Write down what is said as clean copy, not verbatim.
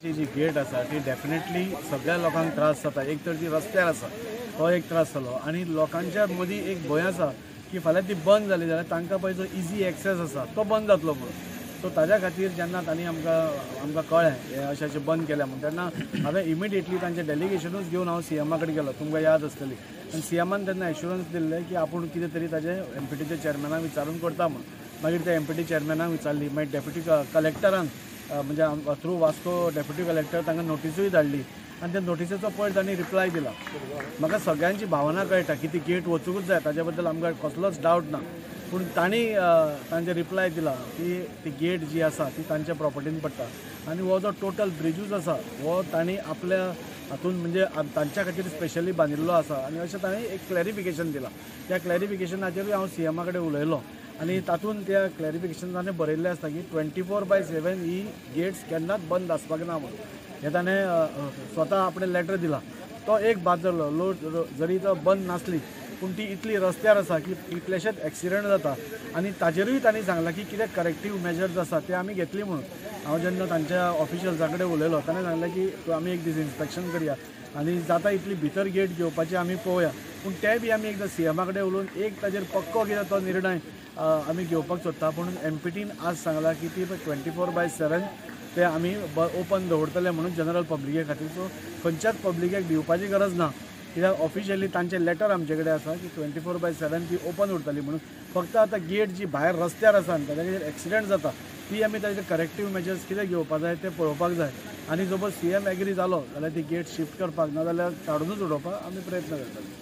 ती जी गेट आसा ती डेफिनेटली सगळ्या लोकांक त्रास जाता. एक तर ती रस्त्यार आसा तो एक त्रास जालो आनी लोकांच्या मदीं एक भंय आसा की फाल्यां ती बंद जाली जाल्यार तांकां पळय जो इजी एक्सेस आसा तो बंद जातलो म्हणून. सो ताज्या खातीर जेन्ना तांणी आमकां कळ्ळें हें अशें अशें बंद केलें म्हूण, तेन्ना हांवें इमिडिएटली तांचें डेलिगेशनूच घेवन हांव सीएमा कडेन गेलो, तुमकां याद आसतली. आनी सीएमान तेन्ना एश्युरन्स दिल्लें की आपूण कितें तरी ताजें एमपीटीच्या चेअरमॅनाक विचारून करता म्हूण. मागीर ते एमपीटी चेअरमॅनाक विचारली, मागीर डेप्युटी कलेक्टरान म्हणजे थ्रू वास्को डेप्युटी कलेक्टर तांकां नोटिसूय धाडली आनी त्या नोटिसेचो पयर तांणी रिप्लाय दिला. म्हाका सगळ्यांची भावना कळटा की ती गेट वचूंकच जाय, ताजे बद्दल आमकां कसलोच डावट ना. पूण तांणी तांचे रिप्लाय दिला की ती गेट जी आसा ती तांच्या प्रॉपर्टीन पडटा आनी हो जो टोटल ब्रिजूच आसा हो तांणी आपल्या हातून म्हणजे तांच्या खातीर स्पेशली बांदिल्लो आसा आनी अशें तांणी एक क्लॅरिफिकेशन दिलां. त्या क्लॅरिफिकेशनाचेरूय हांव सीएमा कडेन उलयलो आनी तातूंत त्या क्लॅरिफिकेशन ताणें बरयल्लें आसता की 24/7 ही गेट्स केन्नाच बंद आसपाक ना म्हणून. हें ताणें स्वता आपणें लेटर दिलां. तो एक बाद जालो, लो जरी तो बंद नासली पूण ती इतली रस्त्यार आसा की इतलेशेच एक्सिडंट जाता आनी ताजेरूय तांणी सांगलां की कितें करेक्टीव मेजर्स आसा ते आमी घेतली म्हणून. हांव जेन्ना तांच्या ऑफिशल्सां कडेन उलयलो ताणें सांगलें की आमी एक दीस इन्स्पेक्शन करया आनी जाता इतली भितर गेट घेवपाची आमी पळोवया. पूण तें बी आमी एकदां सीएमा कडेन उलोवन एक ताजेर पक्को कितें तो निर्णय आमी घेवपाक सोदता. पूण एमपीटीन आज सांगलां की ती 24/7 ते आमी ओपन दवरतले म्हणून जनरल पब्लिके खातीर. सो खंयच्याच पब्लिकेक भिवपाची गरज ना, कित्याक ऑफिशियली तांचें लेटर आमचे कडेन आसा की 24/7 ती ओपन उरतली म्हणून. फक्त आतां गेट जी भायर रस्त्यार आसा आनी ताजेर एक्सिडंट जाता ती आमी ताजेर करेक्टीव मेजर्स कितें घेवपाक जाय ते पळोवपाक जाय आनी जर सीएम एग्री जालो जाल्यार ती गेट शिफ्ट करपाक, नाजाल्यार काडुनूच उडोवपाक आमी प्रयत्न करतले.